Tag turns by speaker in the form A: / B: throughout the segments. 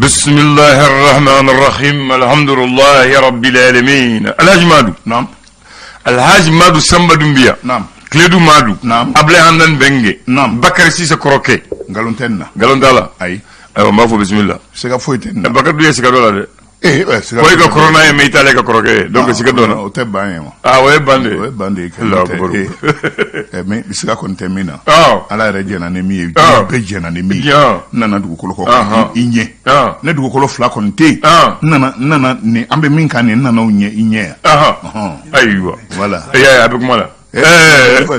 A: بسم الله الرحمن الرحيم الحمد لله رب العالمين Alhaji Madu.
B: Naam.
A: Alhaji Madu Samba Dumbiya.
B: Naam.
A: Kledu Madu.
B: Naam.
A: Ablaye Hamdan Benge.
B: Naam.
A: Bakary Cissé kɔrɔkɛ.
B: Nkalon tɛ nin na.
A: Nkalon t'a la.
B: Ayi.
A: Ayiwa, n b'a fɔ bisimila.
B: Siga foyi tɛ nin na.
A: Bakary dun ye siga dɔ la dɛ.
B: Ee, siga
A: Ko i ka kɔrɔ n'a ye, mais i t'ale ka kɔrɔkɛ ye, donc siga dɔ la.
B: O tɛ ban ye wa?
A: Ah, o ye ban de ye.
B: O ye ban de ye.
A: Allahu akbar.
B: Mais siga kɔni tɛ min na. Ala yɛrɛ jɛnna ni min ye,
A: Ah.
B: diɲɛ bɛɛ jɛnna ni min ye.
A: Diɲɛ.
B: N nana dugukolo kɔ
A: Ahan.
B: i ɲɛ.
A: Ah.
B: Ne dugukolo fila kɔni tɛ yen.
A: Ah.
B: N nana nin, an bɛ min kan nin, n nana o ɲɛ i ɲɛ yan.
A: Ahan.
B: Ɔhɔn.
A: Ayiwa.
B: Voilà.
A: I y'a ye, a bɛ kuma la.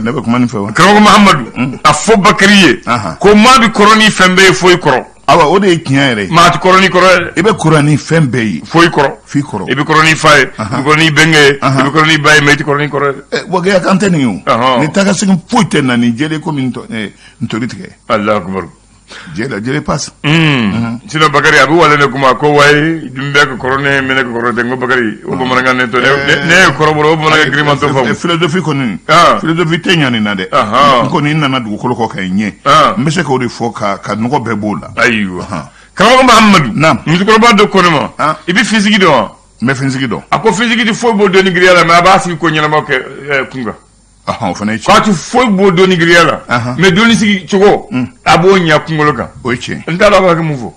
B: Ne bɛ kuma nin fɛ wa?
A: Karamɔgɔ Mahamadu, a fɔ Bakary ye ko maa bɛ kɔrɔ ni fɛn bɛɛ ye fo i kɔrɔ.
B: Awa, o de ye tiɲɛ yɛrɛ ye.
A: Maa tɛ kɔrɔ ni kɔrɔ ye dɛ.
B: I bɛ kɔrɔ ni fɛn bɛɛ ye.
A: Foyi kɔrɔ.
B: F'i kɔrɔ.
A: I bɛ kɔrɔ ni fa ye, i bɛ kɔrɔ ni bɛnkɛ ye, i bɛ kɔrɔ ni ba ye, mais i tɛ kɔrɔ ni kɔrɔ ye dɛ.
B: Wagaya kan tɛ nin ye o.
A: Ɔhɔn.
B: Ni taa ka segin foyi tɛ na ni jɛlen komi ntori tigɛ.
A: Allahu akbar.
B: Jɛla jɛlen passe.
A: Sinon Bakary a bɛ wale ne kuma ko wayi dun bɛɛ ka kɔrɔ ne ye, mais ne ka kɔrɔ tɛ. N ko Bakary, o bamanankan ne to ne ye kɔrɔbɔrɔ, o bamanankan giriman t'o faamu.
B: Philosophie kɔni.
A: Ah.
B: Philosophie tɛ ɲa nin na dɛ.
A: Ahan.
B: N kɔni nana dugukolo kɔ kan i ɲɛ.
A: Ah.
B: N bɛ se k'o de fɔ ka nɔgɔ bɛɛ b'o la.
A: Ayiwa. Karamɔgɔ Mahamadu.
B: Naam.
A: Musokɔrɔba dɔ ko ne ma.
B: Ah.
A: I bɛ fisigi dɔn wa?
B: N bɛ finsigi dɔn.
A: A ko fisigi tɛ foyi bɔ dɔnni giriya la, mais a b'a sigi ko ɲɛnama kɛ kun kan.
B: Ɔhɔn, o fana ye
A: K'a
B: tiɲɛ.
A: tɛ foyi bɔ dɔnni giriya la.
B: Ahan.
A: Mais dɔnni sigi cogo, a b'o ɲɛ kunkolo kan.
B: O ye tiɲɛ.
A: N t'a dɔn a b'a kɛ mun fɔ.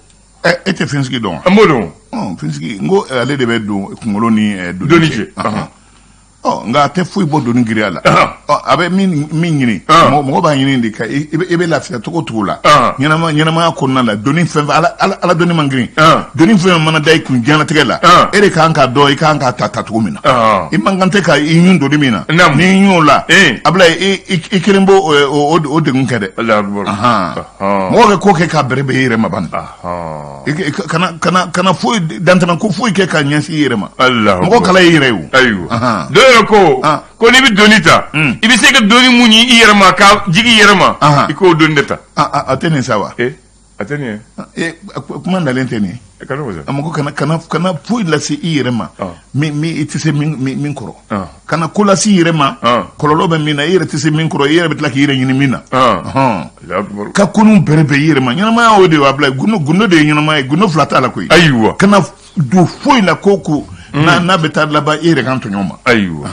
B: E tɛ finsigi dɔn wa?
A: An b'o dɔn.
B: Ɔn, finsigi, n ko ale de bɛ don kunkolo ni doni
A: Doni cɛ.
B: Ɔhɔn. Ɔ, nka a tɛ foyi bɔ doni giriya la.
A: Ahan.
B: Ɔ, a bɛ min ɲini,
A: Ah.
B: mɔgɔ b'a ɲini de ka i bɛ lafiya cogo cogo la.
A: Ah.
B: Ɲɛnamaya kɔnɔna la, doni fɛn fɛn, ala doni man girin.
A: Ah.
B: Doni fɛn fɛn mana da i kun diɲɛlatigɛ la,
A: Ah.
B: e de kan k'a dɔn i kan k'a ta tacogo min na.
A: Ah.
B: I man kan tɛ ka i ɲun doni min na.
A: Naamu.
B: N'i ɲun o la,
A: Eh.
B: Abulaye, i kelen b'o o degun kɛ dɛ.
A: Allahu akbar.
B: Ahan.
A: Ahan.
B: Mɔgɔ bɛ ko kɛ k'a bɛrɛ bɛn i yɛrɛ ma bani.
A: Ahan.
B: Kana foyi dantɛmɛ ko foyi kɛ ka ɲɛsin i yɛrɛ ma.
A: Allahu
B: Mɔgɔ
A: akbar.
B: kala i yɛrɛ ye o.
A: Ayiwa.
B: Ahan.
A: Dɔw yɛrɛ ko
B: Ah.
A: ko n'i bɛ doni ta, i bɛ se ka doni mun ɲi i yɛrɛ ma ka jigin i yɛrɛ ma,
B: Ahan.
A: i k'o doni de ta.
B: A tɛ nin sa wa?
A: Eh, a tɛ nin ye.
B: Kuma nalen tɛ nin ye.
A: Ka nɔgɔn sa.
B: A ma ko kana foyi lase i yɛrɛ ma
A: Ah.
B: min i tɛ se min kɔrɔ.
A: Ah.
B: Kana ko lase i yɛrɛ ma,
A: Ah.
B: kɔlɔlɔ bɛ min na, i yɛrɛ tɛ se min kɔrɔ, i yɛrɛ bɛ tila k'i yɛrɛ ɲini min na.
A: Ah.
B: Ɔhɔn.
A: Allahu akbar.
B: Ka kunu bɛrɛ bɛn i yɛrɛ ma. Ɲɛnamaya o de ye Abulaye, gundo de ye ɲɛnamaya ye, gundo fila t'a la koyi.
A: Ayiwa.
B: Kana don foyi la ko n'a bɛ taa laban i yɛrɛ kan tɔɲɔ ma.
A: Ayiwa.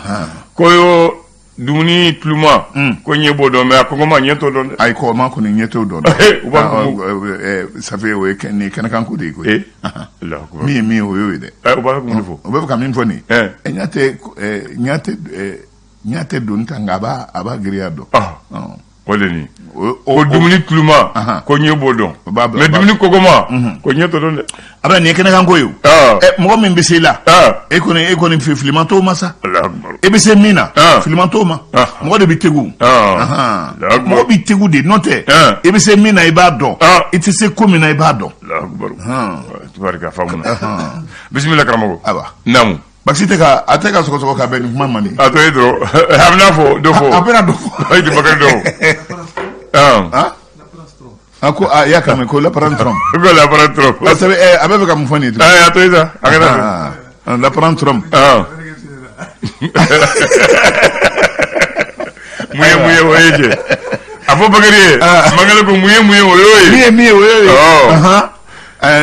A: Ko yo dumuni tuluma, ko ɲɛ b'o dɔn, mais a kɔngɔma ɲɛ t'o dɔn dɛ.
B: Ayi, kɔgɔma kɔni ɲɛ t'o dɔn dɛ.
A: U b'a fɔ
B: Ça fait o ye nin ye kɛnɛkanko de ye koyi.
A: Eh. Allahu akbar.
B: Min ye min ye, o y'o ye dɛ.
A: U b'a fɛ ka mun de fɔ?
B: O bɛ fɛ ka min fɔ nin
A: Eh.
B: ye, ɲa tɛ doni ta, nka a b'a giriya dɔn.
A: Ah.
B: Ɔn.
A: O de nin.
B: O
A: Ko dumuni tuluma,
B: Ahan.
A: ko ɲɛ b'o dɔn.
B: O b'a bila-
A: Mais dumuni kɔgɔma, ko ɲɛ t'o dɔn dɛ.
B: A bɛ nin ye kɛnɛkanko ye o.
A: Ah.
B: Mɔgɔ min bɛ se i la,
A: Ah.
B: e kɔni filiman t'o ma sa.
A: Allahu akbar.
B: E bɛ se min na,
A: Ah.
B: filiman t'o ma.
A: Ah.
B: Mɔgɔ de bɛ tegu.
A: Ah.
B: Ahan.
A: Allahu akbar.
B: Mɔgɔ bɛ tegu de, n'o tɛ
A: Ah.
B: i bɛ se min na, i b'a dɔn.
A: Ah.
B: I tɛ se ko min na, i b'a dɔn.
A: Allahu akbar.
B: Han.
A: Tubarika faamuna. Bisimila karamɔgɔ.
B: Ayiwa.
A: Naamu.
B: Basi tɛ ka a tɛ ka sɔgɔsɔgɔ ka bɛn nin kuma ma nin.
A: A to ye dɔrɔn, a bɛna fɔ dɔ fɔ.
B: A bɛna dɔ fɔ.
A: Ayi, Bakary dɔ. Ah.
B: Ah? A ko a y'a kan mɛn ko l'apparence trompe.
A: Ko l'apparence trompe.
B: A sɛbɛn a bɛ fɛ ka mun fɔ nin ye tugun?
A: Ah, a to ye sa. A kana fɔ.
B: Ah, l'apparence trompe.
A: Ah. Mun ye o ye cɛ. A fɔ Bakary ye. Mangale ko mun ye o y'o ye.
B: Min ye o y'o ye.
A: Ɔ.
B: Ahan.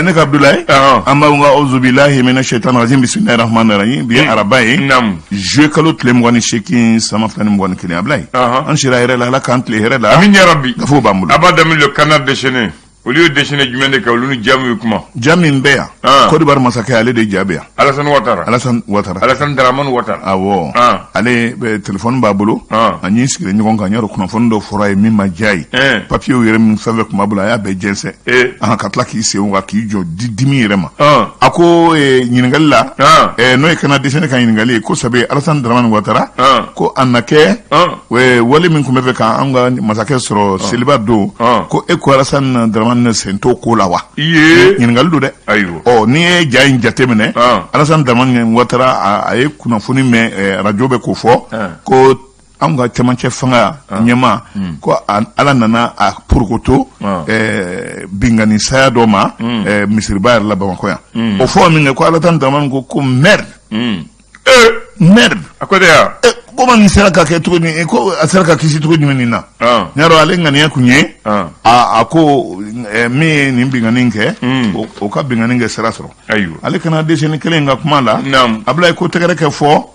B: Ne ka Abdoulaye.
A: Ɔhɔn.
B: An b'a fɔ auzubillahi mina shaitan rajim, bismillahir rahmanir rahim. Bi ye araba ye.
A: Naamu.
B: Juillet kalo tile 28, san 2021, Abdoulaye.
A: Ɔhɔn.
B: An sira hɛrɛ la, Ala k'an tile hɛrɛ la.
A: Amin ya Rabbi.
B: Gafew b'an bolo.
A: A b'a daminɛ le Canard déchaîné. Olu ye déchaîné jumɛn de kɛ? Olu ni ja min bɛ kuma.
B: Ja min bɛ yan.
A: Ah.
B: Côte d'Ivoire masakɛ, ale de ja bɛ yan.
A: Alassane Ouattara.
B: Alassane Ouattara.
A: Alassane Dramane Ouattara.
B: Awɔ.
A: Ah.
B: Ale bɛ téléphone b'a bolo.
A: Ah.
B: A ni sigilen ɲɔgɔn kan, n y'a dɔn kunnafoni dɔ fɔra ye min ma diya ye.
A: Eh.
B: Papiyew yɛrɛ min fɛn fɛn tun b'a bolo, a y'a bɛɛ jɛnsɛn.
A: Eh.
B: Ahan, ka tila k'i sen wa k'i jɔ di dimi yɛrɛ ma.
A: Ah.
B: A ko ɲininkali la.
A: Ah.
B: N'o ye Canard déchaîné ka ɲininkali ye ko sabu Alassane Dramane Ouattara.
A: Ah.
B: Ko a na kɛ.
A: Ah.
B: Wale min tun bɛ fɛ k'an ka masakɛ sɔrɔ seliba don.
A: Ah.
B: Ko e ko Alassane Dramane sen t'o ko la wa?
A: Iye.
B: Ɲininkali don dɛ.
A: Ayiwa.
B: Ɔ, n'i ye ja in jateminɛ,
A: Ah.
B: Alassane Dramane Ouattara a ye kunnafoni mɛn radio bɛ k'o fɔ
A: Ah.
B: ko anw ka cɛmancɛ fanga ɲɛma ko Ala nana a porokoto
A: Ah.
B: binkanni saya dɔ ma misiriba yɛrɛ la Bamakɔ yan. O fɔ min kɛ ko Alassane Dramane ko merde.
A: Eh.
B: Merde.
A: A ko de ya.
B: Ko Ko ma nin sera ka kɛ cogo min, ko a sera ka kisi cogo jumɛn nin na? N y'a dɔn, ale ŋaniya kun ye a ko min ye nin binkanni kɛ, o ka binkanni kɛ sira sɔrɔ.
A: Ayiwa.
B: Ale kana dɛsɛ ni kelen ka kuma la. Abulayi, ko tɛgɛrɛ kɛ fɔ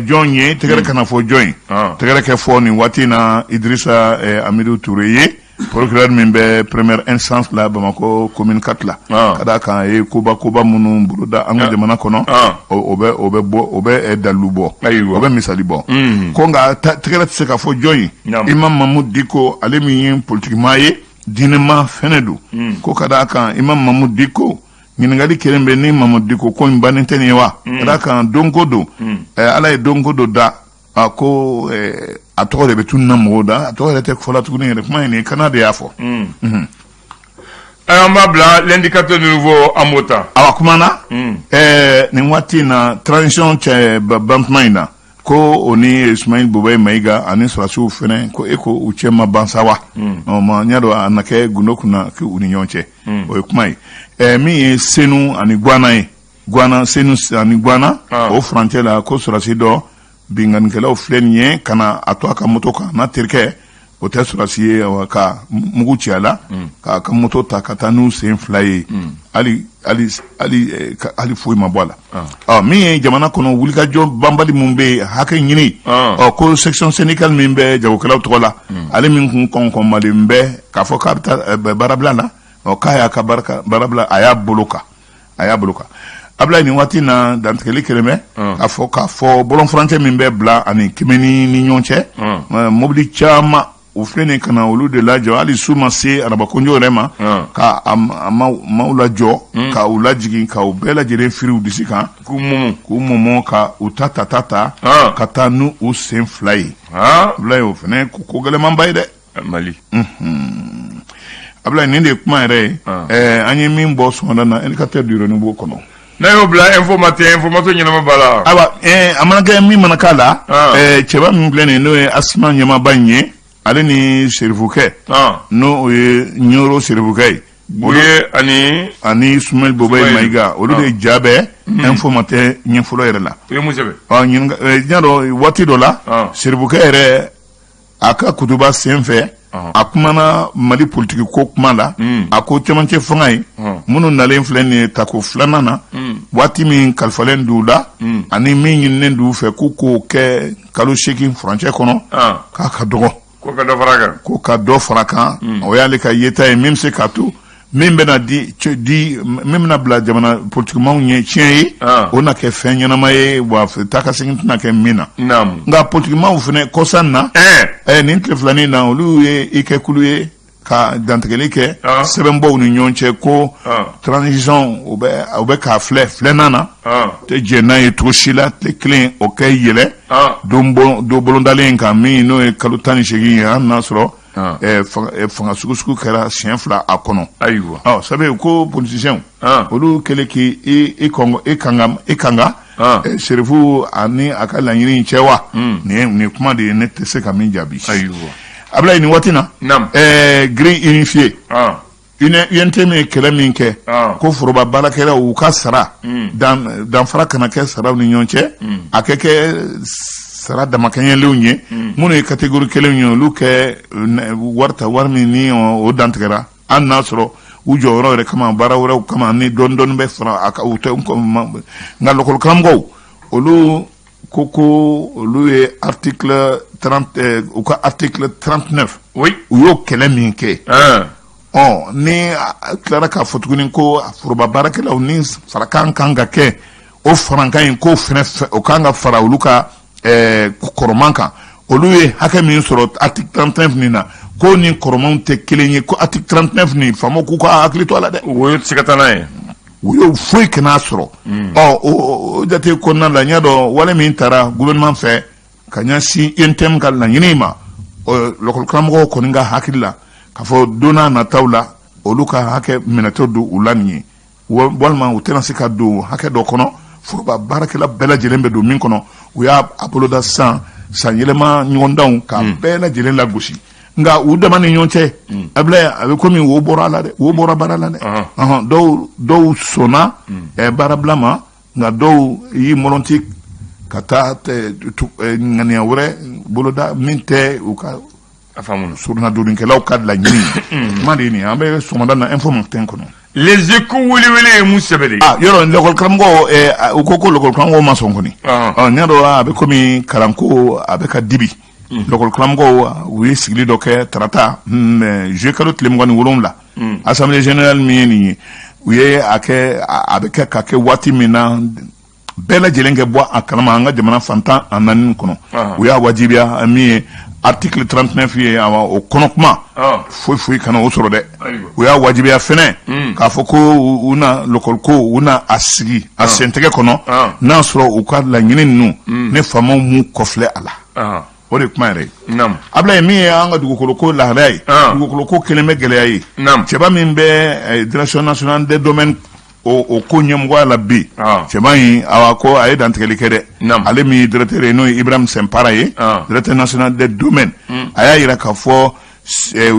B: jɔn ye? Tɛgɛrɛ kana fɔ jɔn ye? Tɛgɛrɛ kɛ fɔ nin waati in na Idirisa Amidu Ture ye, procureur min bɛ première instance la Bamakɔ commune 4 la. Ka d'a kan a ye koba koba minnu boloda an ka jamana kɔnɔ, o bɛ bɔ, o bɛ dalilu bɔ, o bɛ misali bɔ. Ko nka tɛgɛrɛ tɛ se ka fɔ jɔn ye? Imam Mamudu Diko, ale min ye politikimaa ye, diinɛmaa fɛnɛ don. Ko ka d'a kan Imam Mamudu Diko, ɲininkali kelen bɛ ni Mamudu Diko ko in bannen tɛ nin ye wa? Ka d'a kan don ko don, Ala ye don ko dɔ da, a ko a tɔgɔ de bɛ tunun mɔgɔw da, a tɔgɔ yɛrɛ tɛ fɔla tuguni yɛrɛ. Kuma in nin kana de y'a fɔ.
A: An b'a bila L'Indicateur du Renouveau, an b'o ta.
B: Awa, kuma na nin waati in na, transition cɛ bantuma in na, ko o ni Sumayili Bubɛyi Mayiga ani sɔrɔdasiw fɛnɛ, ko e ko u cɛ ma ban sa wa? Ɔ ma n y'a dɔn, a na kɛ gundo kunna u ni ɲɔgɔn cɛ. O ye kuma ye. Min ye Senu ani Guwana ye, Guwana, Senu ani Guwana, o furancɛ la, ko sɔrɔdasi dɔ binkannikɛlaw filɛ nin ye ka na a to a ka moto kan n'a terikɛ, o tɛ sɔrɔdasi ye, ka mugu ci a la, k'a ka moto ta ka taa n'u sen fila ye. Hali hali hali hali foyi ma bɔ a la. Ɔ, min ye jamana kɔnɔ wulikajɔ banbali min bɛ yen, hakɛ ɲini, ɔ ko section syndicale min bɛ jagokɛlaw tɔgɔ la, ale min kun kɔnkɔnmalen bɛ k'a fɔ k'a bɛ taa baarabila la, ɔ k'a y'a ka baarabila, a y'a bolo kan, a y'a bolo kan. Abulayi, nin waati na, dantigɛli kelen bɛ k'a fɔ bɔlɔn furancɛ min bɛ bila ani Kemeni ni ɲɔgɔn cɛ, mobili caman u filɛ nin ka na olu de lajɔ, hali su ma se arabakonjo yɛrɛ ma, ka a maaw lajɔ, ka u lajigin, ka u bɛɛ lajɛlen firi u disi kan,
A: k'u mumu,
B: k'u mɔmɔ, ka u ta ta ta ta ka taa n'u u sen fila ye. Abulayi, o fana ko gɛlɛnmanba ye dɛ.
A: Mali.
B: Abulayi, nin de ye kuma yɛrɛ ye. An ye min bɔ sɔgɔmada na Indicateur du Renouveau kɔnɔ.
A: N'a y'o bila Info Matin, information ɲɛnama b'a la.
B: Ayiwa, a mana kɛ min mana k'a la, cɛba min filɛ nin ye, n'o ye ASMA ɲɛmaaba in ye, ale ni Serifukɛ, n'o ye Ɲoro Serifukɛ ye.
A: O ye ani
B: ani Sumayili Bubɛyi Mayiga, olu de ja bɛ Info Matin ɲɛ fɔlɔ yɛrɛ la.
A: U ye mun sɛbɛn?
B: Ɔ, ɲininka, n y'a dɔn, waati dɔ la, Serifukɛ yɛrɛ a ka kutuba sen fɛ, a kumana Mali politiki ko kuma la. A ko cɛmancɛ fanga ye minnu nalen filɛ nin ye tako filanan na, waati min kalifalen d'u la ani min ɲininen d'u fɛ k'u k'o kɛ kalo 8 furancɛ kɔnɔ, k'a ka dɔgɔ.
A: Ko ka dɔ fara kan.
B: Ko ka dɔ fara kan. O y'ale ka yeta ye, min bɛ se k'a to min bɛna di di, min bɛna bila jamana politikimaw ɲɛ tiɲɛ ye, o na kɛ fɛn ɲɛnama ye wa, taa ka segin tɛna kɛ min na. Nka politikimaw fana kɔsan na, nin tile filanin na, olu ye i kɛ kulu ye ka dantigɛli kɛ sɛbɛnbɔw ni ɲɔgɔn cɛ ko transition, u bɛ k'a filɛ filɛnan na, tɛ jɛn n'a ye cogo si la tile kelen o kɛ yɛlɛ don bolodalen kan, min n'o ye kalo 18 ye, hali n'a sɔrɔ fanga sugu sugu kɛra siɲɛ fila a kɔnɔ.
A: Ayiwa.
B: Sabu ko politiciens, olu kɛlen k'i i kanga i kanga Serifu ani a ka laɲini cɛ wa, nin kuma de ye, ne tɛ se ka min jaabi.
A: Ayiwa.
B: Abulayi, nin waati na, grille unifiée, UNTM ye kɛlɛ min kɛ ko foroba baarakɛlaw u ka sara, danfara kana kɛ saraw ni ɲɔgɔn cɛ, a kɛ kɛ sara damakɛɲɛlenw ye, minnu ye catégorie kelenw ye, olu kɛ wari ta, wari min ni o dantigɛra, hali n'a sɔrɔ u jɔyɔrɔ yɛrɛ kama, baara wɛrɛw kama, ni dɔɔni dɔɔni bɛ fara a kan, u tɛ. Nka lakɔlikaramɔgɔw, olu ko olu ye article 30, u ka article 39, u y'o kɛlɛ min kɛ, ɔ ni a tilara k'a fɔ tuguni ko foroba baarakɛlaw ni farakan kan ka kɛ, o farankan in k'o fɛnɛ o kan ka fara olu ka kɔrɔman kan. Olu ye hakɛ min sɔrɔ article 39 nin na, ko ni kɔrɔmanw tɛ kelen ye, ko article 39 nin, faamaw k'u ka hakili to a la dɛ.
A: Woyo tɛ se ka taa n'a ye.
B: U y'o foyi kana sɔrɔ. Ɔ, o jate kɔnɔna la, n y'a dɔn, wale min taara gouvernement fɛ ka ɲɛsin UNTM ka laɲini ma, lakɔlikaramɔgɔw kɔni ka hakili la k'a fɔ don n'a nataw la, olu ka hakɛ minɛtɔ don u la nin ye, walima u tɛna se ka don hakɛ dɔ kɔnɔ, foroba baarakɛla bɛɛ lajɛlen bɛ don min kɔnɔ. U y'a boloda sisan san yɛlɛma ɲɔgɔndanw ka bɛɛ lajɛlen lagosi, nka u dama ni ɲɔgɔn cɛ, Abulayi, a bɛ komi wo bɔra a la dɛ, wo bɔra baara la dɛ. Dɔw sɔnna baarabila ma, nka dɔw y'i mɔlɔnti. ka taa ŋaniya wɛrɛ boloda min tɛ u ka
A: A faamu.
B: Soronadonnikɛlaw ka laɲini ye. Kuma de ye nin ye, an bɛ sɔgɔmada na Info Matin kɔnɔ.
A: Les Échos welewele ye mun sɛbɛn de?
B: Ah, yɔrɔ l'école karamɔgɔ, u ko ko l'école karamɔgɔw ma sɔn kɔni. Ɔ, n y'a dɔn a bɛ komi kalanko a bɛ ka dibi. L'école karamɔgɔw, u ye sigili dɔ kɛ tarata, juillet kalo tile 27. Assemblée générale min ye nin ye, u ye a kɛ, a bɛ kɛ ka kɛ waati min na, bɛɛ lajɛlen kɛ bɔ a kalama an ka jamana fan 14 kɔnɔ. U y'a wajibiya min ye article 39 ye, awa, o kɔnɔ kuma foyi foyi kana o sɔrɔ dɛ. U y'a wajibiya fɛnɛ k'a fɔ ko u na l'école ko, u na a sigi a sentɛgɛ kɔnɔ, n'a sɔrɔ u ka laɲini ninnu ni faamaw m'u kɔfilɛ a la. O de kuma yɛrɛ ye. Abulaye, min ye an ka dugukolo ko lahalaya ye, dugukolo ko kelen bɛ gɛlɛya ye. Cɛba min bɛ Direction nationale des domaines, o ko ɲɛmɔgɔya la bi, cɛba in, awa, ko a ye dantigɛli kɛ dɛ. Ale min ye directeur ye, n'o ye Ibrahim Sɛnpara ye, directeur national des domaines, a y'a yira k'a fɔ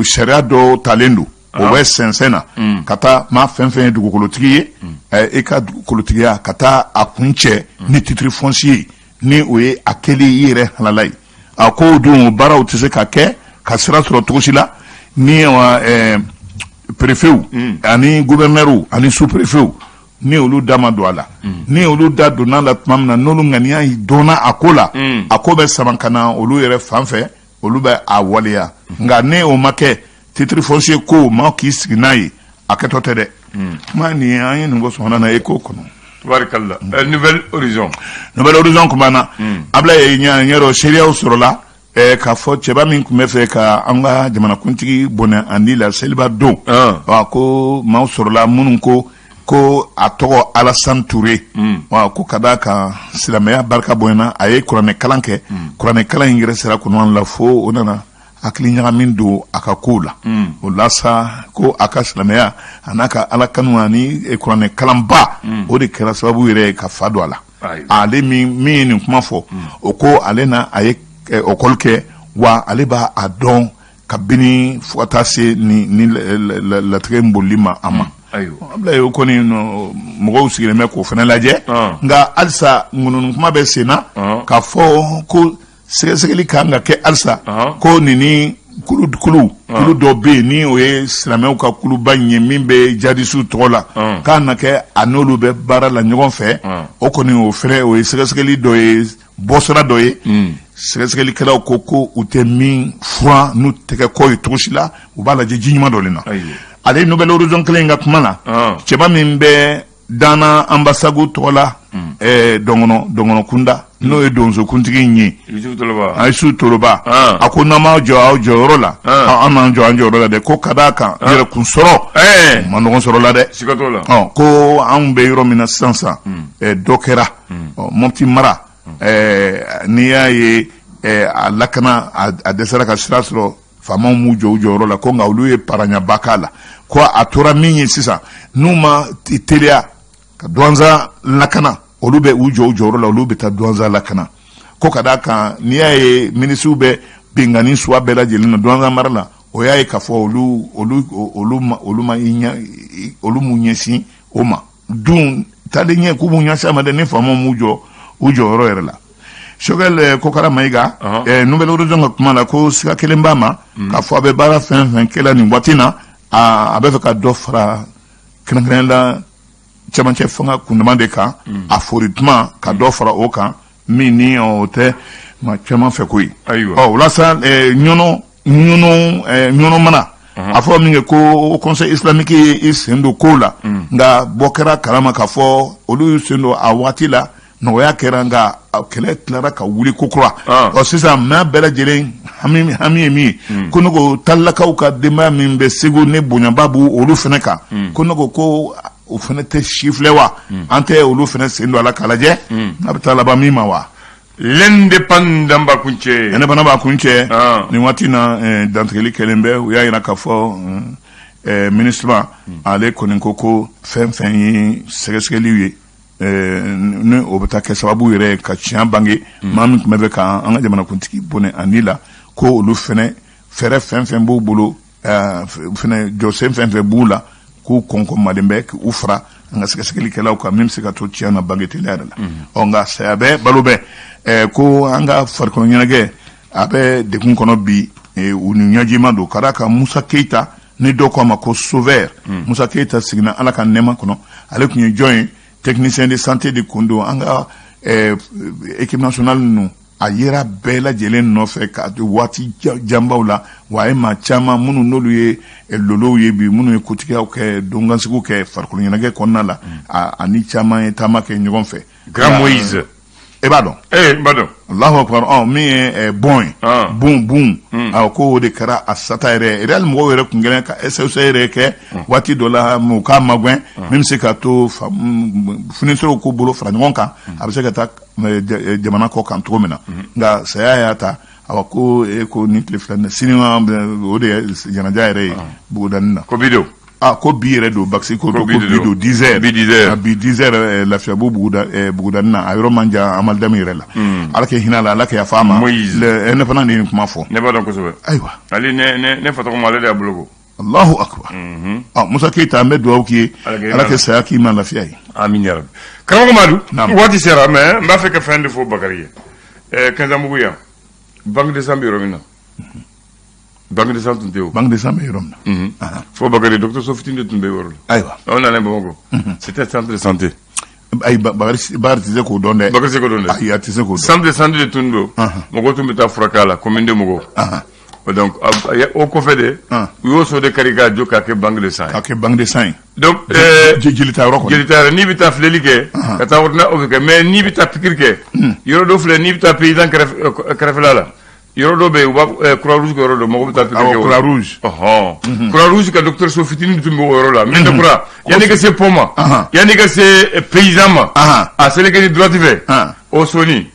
B: sariya dɔw talen don, o bɛ sɛnsɛn na ka taa maa fɛn fɛn ye dugukolotigi ye, i ka dugukolotigiya ka taa a kuncɛ ni titre foncier ye, ni o ye a kɛli i yɛrɛ halala ye. A ko dun, o baaraw tɛ se ka kɛ ka sira sɔrɔ cogo si la ni préfetw ani gouverneur ani sous-préfetw ni olu da ma don a la. Ni olu da donna la tuma min na, n'olu ŋaniya dɔnna a ko la, a ko bɛ sama ka na olu yɛrɛ fan fɛ, olu bɛ a waleya. Nka ne o ma kɛ, titre foncier ko maa k'i sigi n'a ye, a kɛtɔ tɛ dɛ. Kuma nin, an ye nin bɔ sɔgɔmada na Écho kɔnɔ.
A: Tabarikalla. Nouvel Horizon.
B: Nouvel Horizon tun b'an na. Abulaye, ɲɛ dɔ seereyaw sɔrɔla k'a fɔ cɛba min tun bɛ fɛ ka an ka jamanakuntigi bɔnɛ a ni la seliba don, ko maaw sɔrɔla minnu ko a tɔgɔ Alassane Touré, wa ko ka d'a kan silamɛya barika bonyana, a ye kuranɛ kalan kɛ. Kuranɛ kalan in yɛrɛ sera kɔnɔ la fo o nana hakili ɲagami don a ka kow la. O la sa, ko a ka silamɛya a n'a ka ala kanu ani kuranɛ kalanba, o de kɛra sababu yɛrɛ ye ka fa don a la. Ale min ye nin kuma fɔ, o ko ale na a ye école kɛ, wa ale b'a a dɔn kabini fo ka taa se ni latigɛ in bolili ma a ma. Abulaye, o kɔni, mɔgɔw sigilen bɛ k'o fana lajɛ. Nka halisa ŋununu kuma bɛ sen na k'a fɔ ko sɛgɛsɛgɛli kan ka kɛ halisa, ko nin ni kulu kulu kulu dɔ bɛ yen, ni o ye silamɛw ka kuluba in ye min bɛ jadisiw tɔgɔ la, k'a na kɛ a n'olu bɛ baara la ɲɔgɔn fɛ. O kɔni, o fɛnɛ, o ye sɛgɛsɛgɛli dɔ ye, bɔsira dɔ ye. Sɛgɛsɛgɛlikɛlaw ko u tɛ min furan n'u tɛgɛ kɔ ye cogo si la, u b'a lajɛ ji ɲuman dɔ de na. Ale Nouvel Horizon kelen in ka kuma na, cɛba min bɛ Dana Ambasagu tɔgɔ la, dɔngɔnɔ dɔngɔnɔ kunda, n'o ye donsokuntigi in ye, Yusufu Toloba, a ko n'an m'aw jɔ aw jɔyɔrɔ la, an n'an jɔ an jɔyɔrɔ la dɛ. Ko ka d'a kan yɛrɛkun sɔrɔ ma nɔgɔn sɔrɔ la dɛ. Ko anw bɛ yɔrɔ min na sisan sisan, dɔ kɛra Mɔpti mara, n'i y'a ye a lakana a dɛsɛra ka sira sɔrɔ, faamaw m'u jɔ u jɔyɔrɔ la, ko nka olu ye paraɲaba k'a la. Ko a tora min ye sisan, n'u ma teliya ka Duwanza lakana, olu bɛ u jɔ u jɔyɔrɔ la, olu bɛ taa Duwanza lakana. Ko ka d'a kan n'i y'a ye milisiw bɛ binkanni suwa bɛɛ lajɛlen na Duwanza mara la, o y'a ye k'a fɔ olu olu olu ma olu ma olu m'u ɲɛsin o ma dun taalen ɲɛ, k'u b'u ɲɛsin a ma dɛ, ni faamaw m'u jɔ u jɔyɔrɔ yɛrɛ la. Choguel Kokala Mayiga, Nouvel Horizon ka kuma la, ko siga kelen b'a ma k'a fɔ a bɛ baara fɛn fɛn kɛla nin waati na, a bɛ fɛ ka dɔ fara kɛrɛnkɛrɛn la cɛmancɛ fanga kundama de kan, a fori tuma ka dɔ fara o kan, min ni o tɛ maa caman fɛ ko ye. Ɔ, o la sa, Ɲɔnɔ Ɲɔnɔ Ɲɔnɔ mana a fɔ min kɛ ko Conseil islamique ye i sen don kow la, nka bɔ kɛra kalama k'a fɔ olu y'u sen don a waati la, nɔgɔya kɛra, nka kɛlɛ tilara ka wuli ko kura. Ɔ, sisan maa bɛɛ lajɛlen hami hami ye min ye, ko ne ko talilakaw ka denbaya min bɛ Segu, ne bonyaba b'u olu fana kan, ko ne ko o fana tɛ si filɛ wa, an tɛ olu fana sen don a la k'a lajɛ n'a bɛ taa laban min ma wa.
A: L'Indépendant b'a kuncɛ.
B: Indépendant b'a kuncɛ nin waati na, dantigɛli kɛlen bɛ, u y'a jira k'a fɔ MINUSMA ale kɔni ko fɛn fɛn ye sɛgɛsɛgɛliw ye, ni o bɛ taa kɛ sababu yɛrɛ ye ka tiɲɛ bange, maa min tun bɛ fɛ ka an ka jamanakuntigi bɔnɛ a ni la, ko olu fɛnɛ fɛɛrɛ fɛn fɛn b'u bolo, fɛnɛ jɔsen fɛn fɛn b'u la, k'u kɔnkɔn malen bɛ k'u fara an ka sɛgɛsɛgɛlikɛlaw kan min bɛ se ka to tiɲɛ na bange teliya yɛrɛ la. Ɔ, nka saya bɛ, balo bɛ, ko an ka farikolo ɲɛnajɛ a bɛ degun kɔnɔ bi. U ni ɲɛjima don ka d'a kan Musa Keyita ni dɔw ko a ma ko Sauveur. Musa Keyita seginna Ala ka nɛɛma kɔnɔ. Ale tun ye jɔn ye? Technicien de santé de kun don an ka équipe nationale ninnu. A yera bɛɛ lajɛlen nɔfɛ ka waati janbaw la, wa a ye maa caman minnu n'olu ye lolow ye bi, minnu ye kotigiyaw kɛ, donkansigiw kɛ farikolo ɲɛnajɛ kɔnɔna la, ani caman ye taama kɛ ɲɔgɔn fɛ.
A: Grand Moïse.
B: E b'a dɔn?
A: Ee, n b'a dɔn.
B: Allahu akbar. Ɔ, min ye bon ye, bon bon, awɔ, ko o de kɛra a sata yɛrɛ. Real mɔgɔw yɛrɛ kun kɛlen ka SOS yɛrɛ kɛ waati dɔ la, u k'a magɛn min bɛ se ka to fournisseurs k'u bolo fara ɲɔgɔn kan, a bɛ se ka taa jamana kɔ kan cogo min na. Nka saya y'a ta. Awa, ko e ko nin tile 2 sini, o de ye janaja yɛrɛ ye Bugudani na.
A: Ko bi don.
B: Ah, ko bi yɛrɛ don, Bakisi ko ko bi don 10 heures.
A: Bi 10 heures.
B: Bi 10 heures, Lafiyabugu, Bugudani na, a yɔrɔ man jan Amalidame yɛrɛ la. Ala kɛ hinɛ la, Ala kɛ yafa a ma.
A: Moïse.
B: Ne fana de ye nin kuma fɔ.
A: Ne b'a dɔn kosɛbɛ.
B: Ayiwa.
A: Ale ne fa tɔgɔ ma, ale de y'a boloko.
B: Allahu akbar. Ɔ, Musa Keyita, an bɛ dugawu k'i ye, Ala kɛ saya k'i ma lafiya ye.
A: Amin ya rabbi. Karamɔgɔ Madu, waati sera, mais n b'a fɛ ka fɛn de fɔ Bakari ye. Kɛnzanbugu yan, banque de sang bɛ yɔrɔ min na, banque de sang tun tɛ o.
B: Banque de sang bɛ yɔrɔ min
A: na. Fo Bakari, dɔgɔtɔrɔso fitinin de tun bɛ yɔrɔ
B: la. Ayiwa.
A: Aw nana Bamakɔ, c'était centre de santé.
B: Ayi, Bakari tɛ se k'o dɔn dɛ.
A: Bakari tɛ se k'o dɔn dɛ.
B: Ayi, a tɛ se k'o dɔn.
A: Centre de santé de tun don, mɔgɔw tun bɛ taa furakɛ a la, commune de mɔgɔw. Donc o kɔfɛ de, u y'o so de kari k'a jɔ k'a kɛ banque de sang ye.
B: K'a kɛ banque de sang ye.
A: Donc
B: jelita yɔrɔ kɔni.
A: Jelita yɔrɔ, n'i bɛ taa filɛli kɛ, ka taa ordonnance o bɛ kɛ, mais n'i bɛ taa pikiri kɛ, yɔrɔ dɔ filɛ, n'i bɛ taa paysan kɛrɛfɛla la, yɔrɔ dɔ bɛ yen, u b'a Croix Rouge ka yɔrɔ dɔ, mɔgɔw bɛ taa pikiri kɛ.
B: Croix Rouge.
A: Ɔhɔn, Croix Rouge ka dɔgɔtɔrɔso fitinin tun bɛ o yɔrɔ la, min tɛ kura, yanni ka se pont ma, yanni ka se paysan ma, a seleke ni droite fɛ, o soni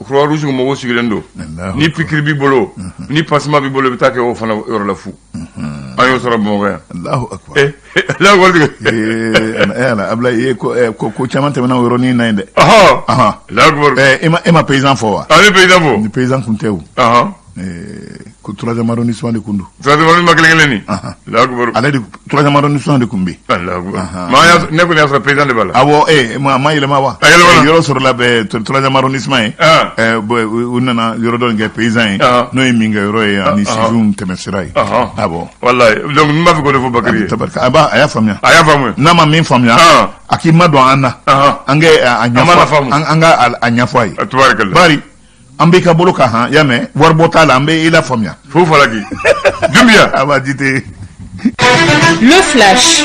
A: Croix Rouge mɔgɔw sigilen don. Ni pikiri b'i bolo, ni pansement b'i bolo, i bɛ taa kɛ o fana yɔrɔ la fu. An y'o sɔrɔ Bamakɔ yan.
B: Allahu akbar.
A: Allahu akbar.
B: Ee ala, Ablaye, ye ko caman tɛmɛna o yɔrɔnin na yen dɛ.
A: Ɔhɔ. Allahu akbar.
B: E ma paysan fɔ wa?
A: A ne paysan fɔ.
B: Ni paysan kun tɛ o. Ko troisième arrondissement de kun don.
A: Troisième arrondissement kelen kelen nin. Allahu akbar.
B: Ale de, troisième arrondissement de kun bɛ yen.
A: Allahu akbar. Maa ne kɔni y'a sɔrɔ paysan de b'a la.
B: Awɔ, ma yɛlɛma wa?
A: A yɛlɛmana.
B: Yɔrɔ sɔrɔla bɛ troisième arrondissement ye. Bon, u nana yɔrɔ dɔ in kɛ paysan ye. N'o ye minkɛ yɔrɔ ye ani sifinw tɛmɛ sira ye. Awɔ.
A: Walayi, donc n b'a fɛ k'o de fɔ Bakari ye.
B: Tabarika, a b'a a y'a faamuya.
A: A y'a faamu.
B: N'a ma min faamuya, a k'i ma don an na. An kɛ a ɲɛfɔ, an ka a ɲɛfɔ a ye.
A: Tabarikala.
B: Bari an b'i ka bolo kan han, y'a mɛn, waribɔ t'a la, an bɛ i la faamuya.
A: Fo falaki. Dunbiya.
B: A b'a di tɛ.
C: Le flash.